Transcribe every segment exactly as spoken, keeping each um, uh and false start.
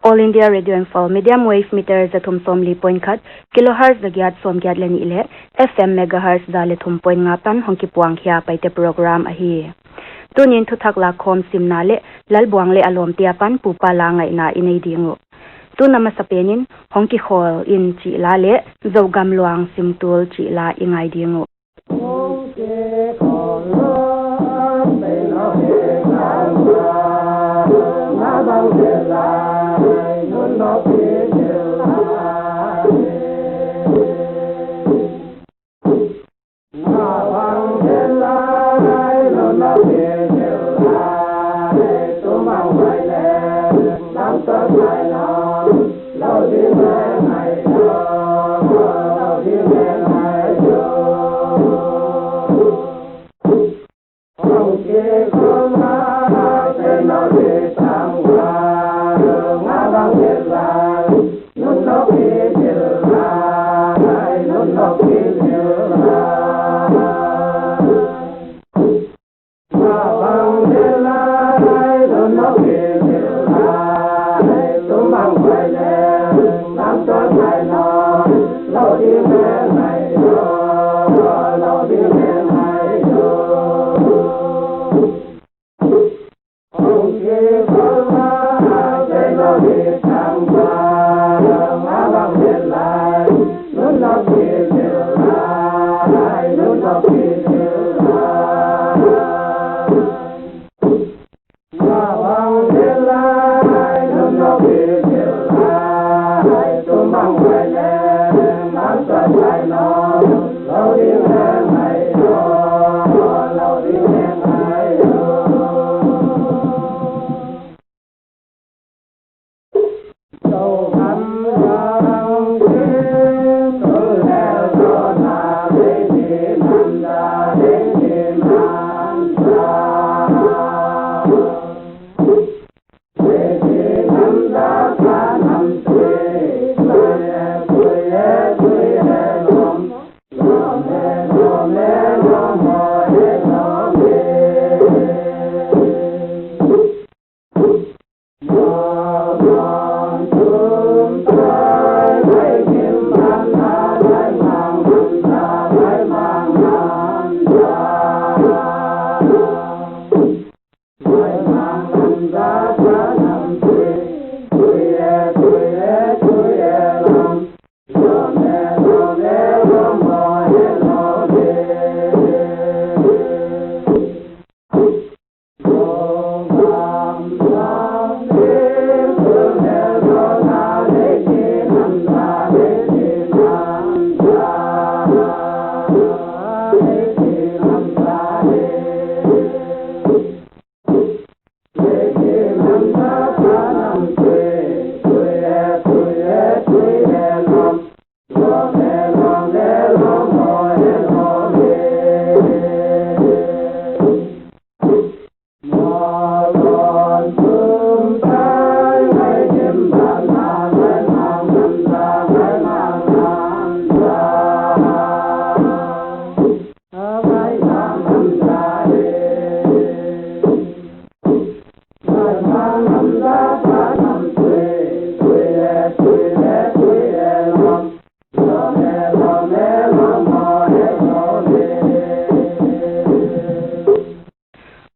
All India Radio Imphal, medium wave meter za thum sawmli point khat, kilohertz za giat sawmgiat leh nih leh F M megahertz za leh thum point nga pan hong kipuang khia Paite program ahi. Tuni'n thuthak lakhawm simna leh Lalbuang leh a lawmte apan Pupa la ngaihna i nei ding uh. Tun a masapen in Hong Kikhawl In chih la leh Zogam Luang Simtul chih la i ngai ding uh.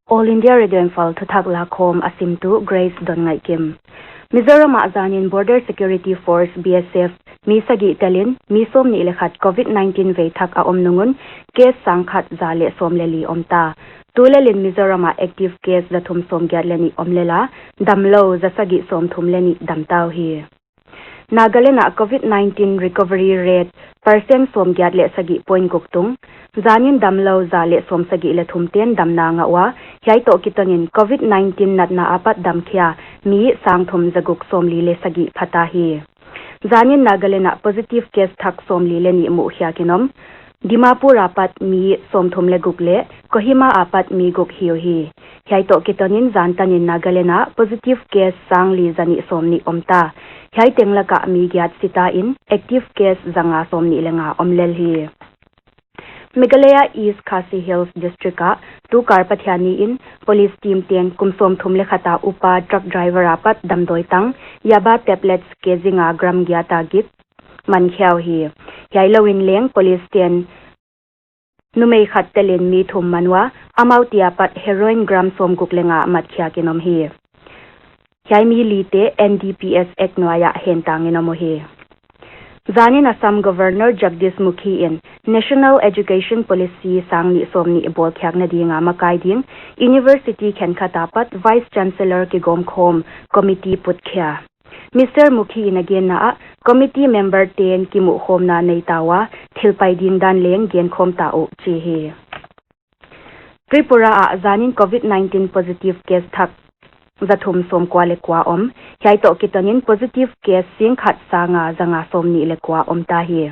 All India Radio Imphal thuthak lakhawm a simtu Grace Donngaihkim. Mizoram ah zanin Border Security Force, B S F, mi sagih telin mi sawmnih leh khat Covid nineteen vei thak a om nung un case sangkhat za leh sawm leh li om ta. Tulel in Mizoram ah active case za thum sawmgiat leh nih om lel a, damlou za sagih sawmthum leh nih dam ta uhi. Nagaland ah Covid nineteen recovery rate percent sawmgiat leh sagih point guk tung. Zanin damlou za leh sawmsagih leh thum ten damna ngah ua, hiai toh kitonin Covid nineteen natna apat damkhia mi sangthum zaguk sawmli leh sagih pha ta hi. Zanin Nagaland ah positive case thak sawmli leh nih muhkhiak in om. Dimapur apat mi sawmthum leh guk leh Kohima apat mi guk hi uhi. Hiai toh kitonin zan tanin Nagaland ah positive case sangli zanih sawmnih om ta. Hiai teng laka mi giat si ta in active case zanga sawmnih leh nga om lel hi. Meghalaya East Khasi Hills District ah tu kar Pathianni in police team te'n kum sawmthum leh khat a upa truck driver apat damdawi tang yaba tablets kg nga gram giat a gik man khia uhi. Hiai lou in leng police te'n numei khat telin mi thum man ua, amau te apat heroin gram sawmguk leh nga mat khiak in om hi. Hiai mi li te N D P S Act nuai ah hentang in om uhi. Zanin Assam Governor Jagdish Mukhi in National Education Policy sang nih sawmnih bawlkhiakna ding a makai ding university khenkhat apat Vice Chancellor kigawmkhawm committee put khia. Mister Mukhi in a genna ah committee member te'n kimuhkhawmna nei ta ua, thil pai ding dan leng genkhawm ta uh chi hi. Tripura ah zanin COVID nineteen positive case thak za thum sawmkua leh kua om. Hiai toh kitonin positive case sing khat sang a za nga sawmnih leh kua om ta hi.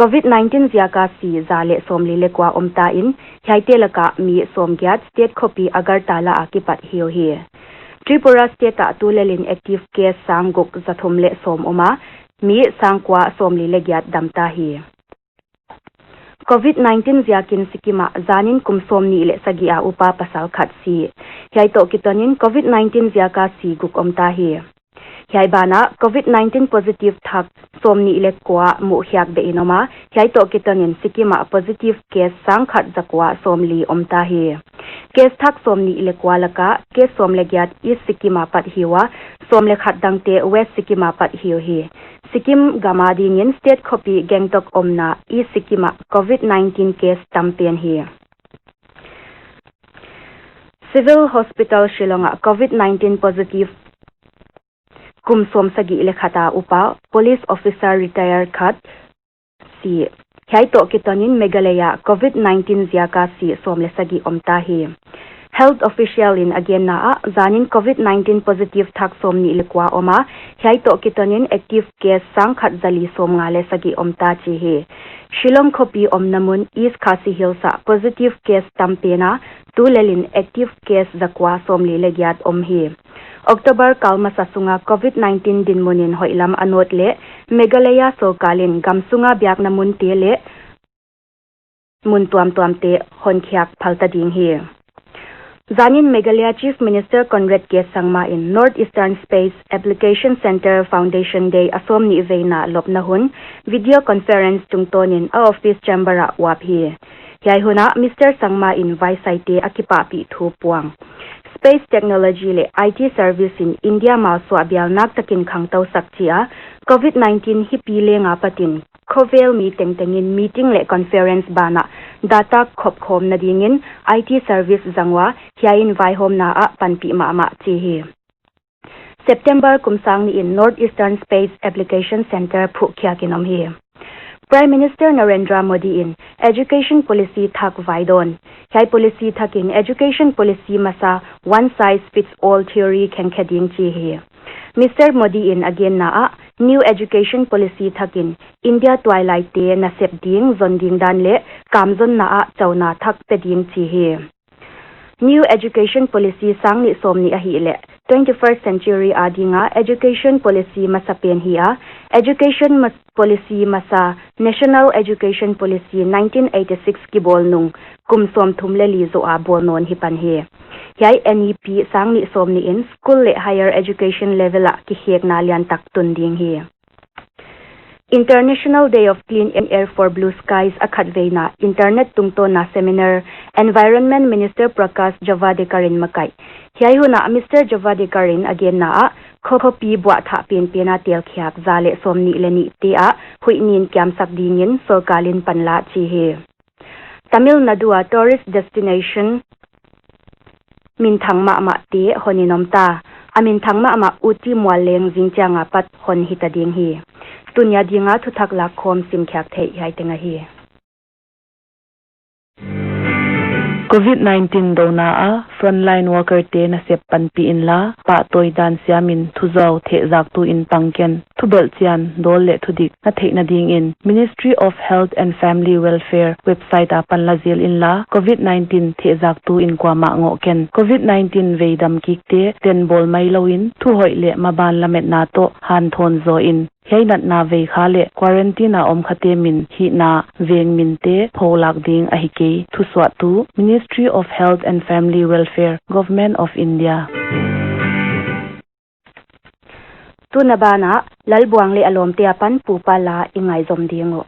COVID nineteen ziak a si za leh sawmli leh kua om ta in, hiaite laka mi sawmgiat state khopi Agartala a kipat hi uhi. Tripura state ah tulel in active case sang guk za thum leh sawm om a, mi sang kua sawmli leh giat dam ta hi. COVID nineteen ziakin Sikkim ah zanin kum sawmnih leh sagih a upa pasal khat si. Hiai toh kitonin COVID nineteen ziak a si guk om ta hi. Hiai banah COVID nineteen positive thak sawmnih leh kua muhkhiak beh in om a, hiai toh kitonin Sikkim ah positive case sang khat za kua sawmli om ta hi. Case thak sawmnih leh kua laka case sawm leh giat East Sikkim apat hi ua, sawm leh khat dangte West Sikkim apat hi uhi. Sikkim gam adingin state khopi Gangtok omna East Sikkim ah COVID nineteen case tam pen hi. Civil Hospital Shillong ah COVID nineteen positive kum sawmsagih leh khat a upa police officer retired khat si. Hiai toh kitonin Meghalaya ah COVID nineteen ziak a si sawm leh sagih om ta hi. Health official in a genna ah zanin COVID nineteen positive thak sawmnih leh kua om a, hiai toh kitonin active case sang khat za li sawmnga leh sagih om ta chi hi. Shillong khopi omna mun East Khasi Hills ah positive case tam pen a, tulel in active case za kua sawmli leh giat om hi. October kal masa sunga COVID nineteen dinmun in hoihlam a nawt leh Meghalaya sorkar in gam sunga biakna munte leh mun tuamtuamte honkhiak phal ta ding hi. Zanin Meghalaya Chief Minister Conrad K Sangma in North Eastern Space Application Centre Foundation Day a sawmnih veina lopna hun video conference tungtawnin a office chamber ah uap hi. Hiai hun ah Mister Sangma in vaisaite a kipahpih thu puang. Space technology leh I T service in India malsuah bial naktakin khangtousak chi a, COVID nineteen hipi leng apatin khovel mi tengtengin meeting leh conference banah data khopkhawmna dingin I T service zang ua, hiai in vaihawmna ah panpih mahmah chi hi. September kum sang nih in North Eastern Space Application Centre phuhkhiak in om hi. Prime Minister Narendra Modi in Education Policy thak vaidawn. Hiai policy thakin Education Policy masa one size fits all theory khengkhe ding chi hi. Mister Modi in a genna ah New Education Policy thakin India tuailaite nasep ding, zon ding dan leh kamzonna ah chauna thak pe ding chi hi. New Education Policy sang nih sawmnih ahihleh twenty-first century adinga education policy masa pen hi a, education mas-, policy masa National Education Policy nineteen eighty-six kibawl nung kum sawmthum leh li zoh a bawl nawn hi pan hi. Hiai N E P sang nih sawmnih in school leh higher education level ah kikhekna liantak tun ding hi. International Day of Clean Air for Blue Skies a khatveina internet tungtawnna seminar Environment Minister Prakash Javadekar in makaih. Hiai hun ah Mister Javadekar in a genna ah khopi buahthah penpen a telkhiak za leh sawmnih leh nihte ah huih nin kiamsak dingin sorkar in panla chi hi. Tamil Nadu a tourist destination minthang mahmahte hon in om ta. A minthang mahmah Ooty mual leng zingchiang apat hon hita ding hi. Tuni a dinga thuthak lakkhawm simkhiak theih hiai teng ahi. COVID nineteen douna a frontline worker te nasep panpih inla, pahtawi dan siamin thuzau thehzaktu in pang ken. Thubelh chian, dawl leh thudik na theihna dingin Ministry of Health and Family Welfare website a panla zel inla, COVID nineteen thehzaktu in kuamah ngoh ken. COVID nineteen veidam kikte tenbawl mailouin thuhoih leh maban lametna toh hanthawn zaw in. Hiai natna vei kha leh quarantine a om khate min hihna veng minte pholak ding ahi kei. Thusuahtu, Ministry of Health and Family Welfare, Government of India. Tun a ban ah Lalbuang leh a lawmte apan Pupa la i ngaizom ding uh.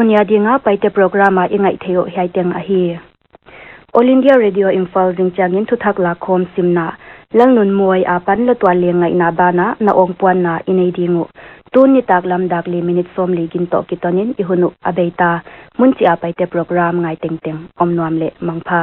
Tuni a dinga Paite program a i ngaih theih uh hiai teng ahi. All India Radio Imphal zingchiangin thuthak lakkhawm simna Lalnunmuai apan Latualleng ngaihna banah na awngpuanna i nei ding uh. Tun nitaklam dak li minute sawmli gin toh kitonin i hun uh a bei ta. Mun chih a Paite program ngai tengteng om nuam leh mangpha.